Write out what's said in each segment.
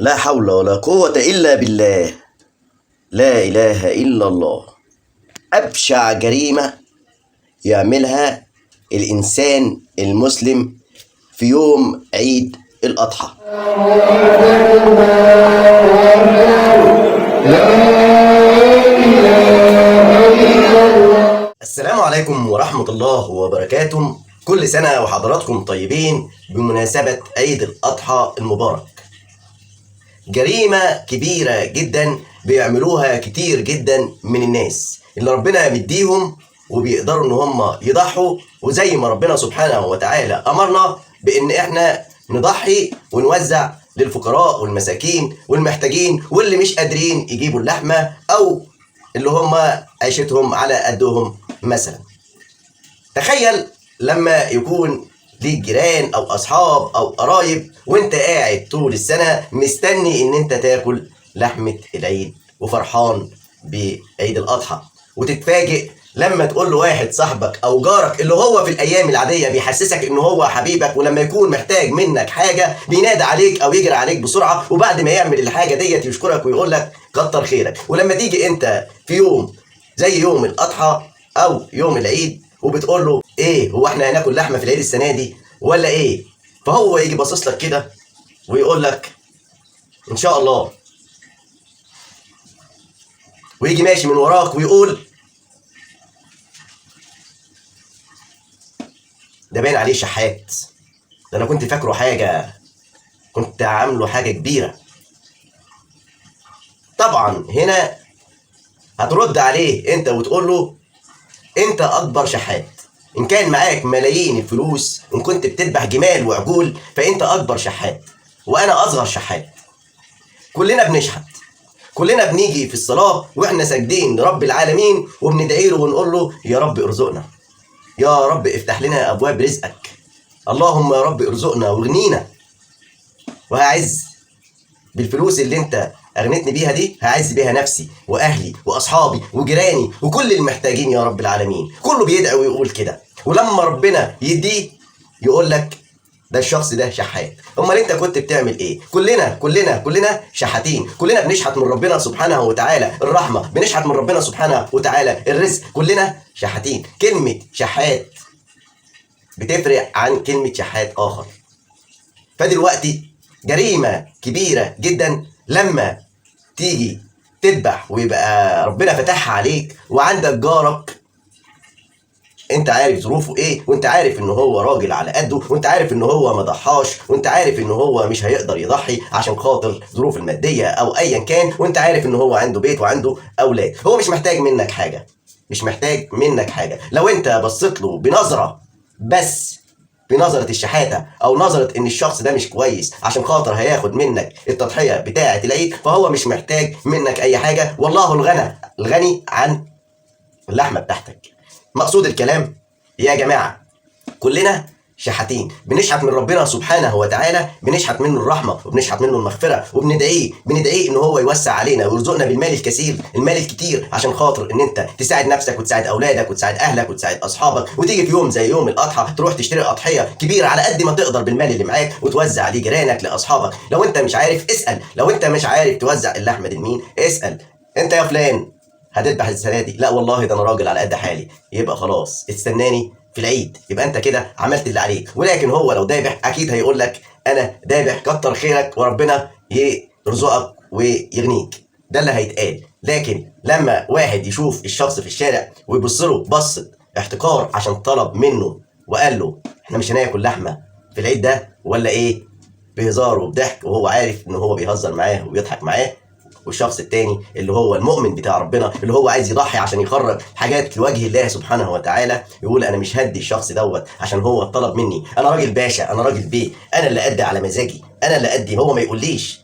لا حول ولا قوة إلا بالله، لا إله إلا الله. أبشع جريمة يعملها الإنسان المسلم في يوم عيد الأضحى. السلام عليكم ورحمة الله وبركاته. كل سنة وحضراتكم طيبين بمناسبة عيد الأضحى المبارك. جريمة كبيرة جدا بيعملوها كتير جدا من الناس اللي ربنا مديهم وبيقدروا ان هم يضحوا، وزي ما ربنا سبحانه وتعالى امرنا بان احنا نضحي ونوزع للفقراء والمساكين والمحتاجين واللي مش قادرين يجيبوا اللحمة او اللي هم عيشتهم على قدهم مثلا. تخيل لما يكون ليك جيران او اصحاب او قرايب وانت قاعد طول السنة مستني ان انت تاكل لحمه العيد وفرحان بعيد الاضحى، وتتفاجئ لما تقول له واحد صاحبك او جارك اللي هو في الايام العادية بيحسسك ان هو حبيبك، ولما يكون محتاج منك حاجة بينادي عليك او يجري عليك بسرعة، وبعد ما يعمل الحاجة ديت يشكرك ويقول لك كتر خيرك. ولما تيجي انت في يوم زي يوم الاضحى او يوم العيد وبتقول له ايه، هو احنا هناكل لحمه في العيد السنة دي ولا ايه؟ فهو يجي باصص لك كده ويقول لك ان شاء الله، ويجي ماشي من وراك ويقول ده باين عليه شحات، ده انا كنت فاكره حاجة، كنت عامله حاجة كبيرة. طبعا هنا هترد عليه انت وتقول له انت اكبر شحات، ان كان معاك ملايين الفلوس، ان كنت بتذبح جمال وعجول، فانت اكبر شحات وانا اصغر شحات. كلنا بنشحت، كلنا بنيجي في الصلاة واحنا ساجدين لرب العالمين وبندعي له ونقول له يا رب ارزقنا، يا رب افتح لنا ابواب رزقك، اللهم يا رب ارزقنا واغنينا، وهعز بالفلوس اللي انت اغنتني بيها دي، هعز بيها نفسي واهلي واصحابي وجيراني وكل المحتاجين يا رب العالمين. كله بيدعي ويقول كده، ولما ربنا يديه يقول لك ده الشخص ده شحات. امال انت كنت بتعمل ايه؟ كلنا كلنا كلنا شحاتين، كلنا بنشحت من ربنا سبحانه وتعالى الرحمة، بنشحت من ربنا سبحانه وتعالى الرزق، كلنا شحاتين. كلمة شحات بتفرق عن كلمة شحات اخر. فدلوقتي جريمة كبيرة جدا لما تيجي تذبح ويبقى ربنا فتحها عليك وعندك جارك انت عارف ظروفه ايه، وانت عارف ان هو راجل على قده، وانت عارف ان هو ما ضحاش، وانت عارف ان هو مش هيقدر يضحي عشان خاطر ظروف المادية او ايا كان، وانت عارف ان هو عنده بيت وعنده اولاد، هو مش محتاج منك حاجة، مش محتاج منك حاجة. لو انت بصيت له بنظرة بس، بنظرة الشحاتة او نظرة ان الشخص ده مش كويس عشان خاطر هياخد منك التضحية بتاعة العيد، فهو مش محتاج منك اي حاجة. والله الغني عن اللحمة بتاعتك. مقصود الكلام يا جماعة، كلنا شحاتين، بنشحت من ربنا سبحانه وتعالى، بنشحت منه الرحمة وبنشحت منه المغفرة، وبندعيه بندعيه ان هو يوسع علينا ويرزقنا بالمال الكثير، المال الكتير، عشان خاطر ان انت تساعد نفسك وتساعد اولادك وتساعد اهلك وتساعد اصحابك، وتيجي في يوم زي يوم الاضحى تروح تشتري اضحية كبيرة على قد ما تقدر بالمال اللي معاك وتوزع لجيرانك لاصحابك. لو انت مش عارف اسأل، لو انت مش عارف توزع اللحمة دي لمين اسأل، انت يا فلان هتذبح السنة دي؟ لا والله ده انا راجل على قد حالي. يبقى خلاص استناني في العيد، يبقى انت كده عملت اللي عليك. ولكن هو لو دابح اكيد هيقول لك انا دابح، كتر خيرك وربنا يرزقك ويغنيك، ده اللي هيتقال. لكن لما واحد يشوف الشخص في الشارع ويبص له بصة احتقار عشان طلب منه وقال له احنا مش هناكل لحمه في العيد ده ولا ايه، بهزار وبضحك، وهو عارف ان هو بيهزر معاه وبيضحك معاه، والشخص التاني اللي هو المؤمن بتاع ربنا اللي هو عايز يضحي عشان يخرج حاجات لوجه الله سبحانه وتعالى، يقول انا مش هدي الشخص دوت عشان هو طلب مني، انا راجل باشا، انا راجل بيه، انا اللي ادي على مزاجي، انا اللي ادي، هو ما يقوليش.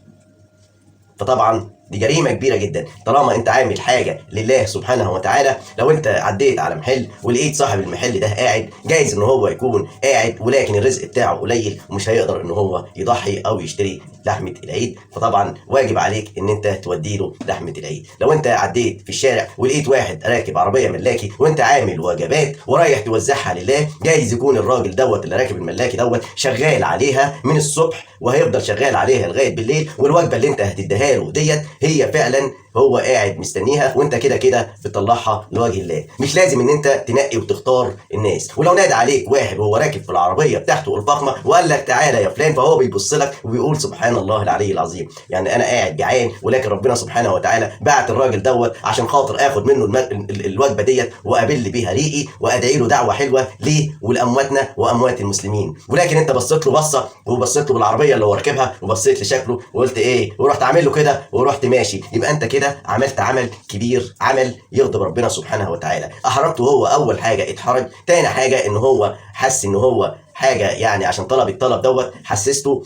فطبعا دي جريمة كبيرة جدا. طالما انت عامل حاجة لله سبحانه وتعالى، لو انت عديت على محل ولقيت صاحب المحل ده قاعد، جايز ان هو يكون قاعد ولكن الرزق بتاعه قليل ومش هيقدر ان هو يضحي او يشتري لحمه العيد، فطبعا واجب عليك ان انت تودي له لحمه العيد. لو انت عديت في الشارع ولقيت واحد راكب عربية ملاكي وانت عامل وجبات ورايح توزعها لله، جايز يكون الراجل دوت اللي راكب الملاكي دوت شغال عليها من الصبح وهيفضل شغال عليها لغاية بالليل، والوجبه اللي انت هتديها له ديت هي فعلا هو قاعد مستنيها، وانت كده كده بتطلعها لوجه الله. مش لازم ان انت تنقي وتختار الناس. ولو نادى عليك واحد وهو راكب في العربية بتاعته الفخمه وقال لك تعالى يا فلان، فهو بيبص لك وبيقول سبحان الله العلي العظيم، يعني انا قاعد جعان ولكن ربنا سبحانه وتعالى بعت الراجل دوت عشان خاطر اخد منه الوجبة ديت وابل بيها ريقي وادعي له دعوه حلوة ليه ولامواتنا واموات المسلمين. ولكن انت بصيت له بصة، وبصيت له بالعربية اللي هو راكبها، وبصيت لشكله وقلت ايه، ورحت عامل له كده ورحت ماشي، يبقى انت كده عملت عمل كبير، عمل يغضب ربنا سبحانه وتعالى. احرجته هو، اول حاجة اتحرج، تاني حاجة ان هو حس ان هو حاجة يعني عشان طلب الطلب دوت حسسته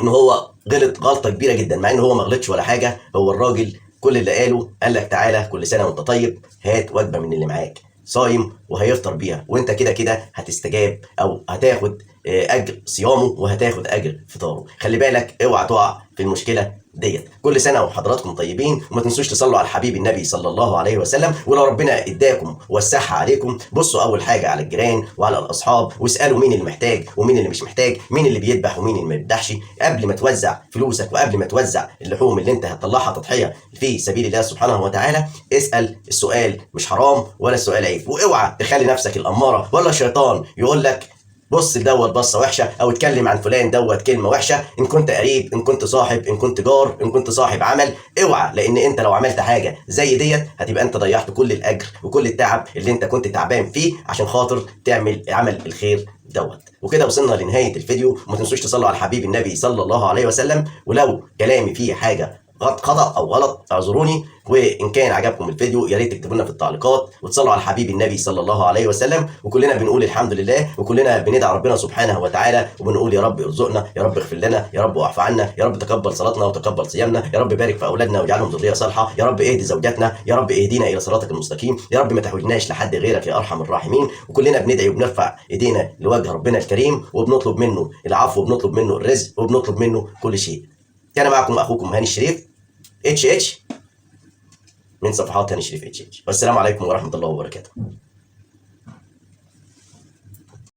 ان هو غلط غلطه كبيرة جدا، مع ان هو ما غلطش ولا حاجة. هو الراجل كل اللي قاله قال لك تعالى كل سنة وانت طيب، هات وجبة من اللي معاك، صايم وهيفطر بيها، وانت كده كده هتستجاب او هتاخد اجر صيامه وهتاخد اجر فطاره. خلي بالك اوعى تقع في المشكلة ديت. كل سنة وحضراتكم طيبين، وما تنسوش تصلوا على الحبيب النبي صلى الله عليه وسلم. ولو ربنا اداكم وسعها عليكم، بصوا اول حاجة على الجيران وعلى الاصحاب، واسالوا مين اللي محتاج ومين اللي مش محتاج، مين اللي بيذبح ومين اللي ما بيذبحش، قبل ما توزع فلوسك وقبل ما توزع اللحوم اللي انت هتطلعها تضحية في سبيل الله سبحانه وتعالى. اسال السؤال مش حرام ولا السؤال عيب، واوعى تخلي نفسك الامارة ولا الشيطان يقول لك بص لدوت بصة وحشة او اتكلم عن فلان دوت كلمة وحشة. ان كنت قريب، ان كنت صاحب، ان كنت جار، ان كنت صاحب عمل، اوعى، لان انت لو عملت حاجة زي ديت هتبقى انت ضيعت كل الاجر وكل التعب اللي انت كنت تعبان فيه عشان خاطر تعمل عمل الخير دوت. وكده وصلنا لنهاية الفيديو، وما تنسوش تصلوا على الحبيب النبي صلى الله عليه وسلم. ولو كلامي فيه حاجة خطأ او غلط اعذروني، وان كان عجبكم الفيديو يا ريت تكتبوا لنا في التعليقات، وتصلوا على الحبيب النبي صلى الله عليه وسلم. وكلنا بنقول الحمد لله، وكلنا بندعي ربنا سبحانه وتعالى وبنقول يا رب ارزقنا، يا رب اغفر لنا، يا رب واعف عنا، يا رب تقبل صلاتنا وتقبل صيامنا، يا رب بارك في اولادنا واجعلهم ذرية صالحه، يا رب اهدي زوجاتنا، يا رب اهدينا الى صراطك المستقيم، يا رب ما تحوجناش لحد غيرك يا ارحم الراحمين. وكلنا بندعي وبنرفع ايدينا لوجه ربنا الكريم، وبنطلب منه العفو، وبنطلب منه الرزق، وبنطلب منه كل شيء. كان معكم اخوكم هاني الشريف HH من صفحات هاني شريف HH، والسلام عليكم ورحمة الله وبركاته.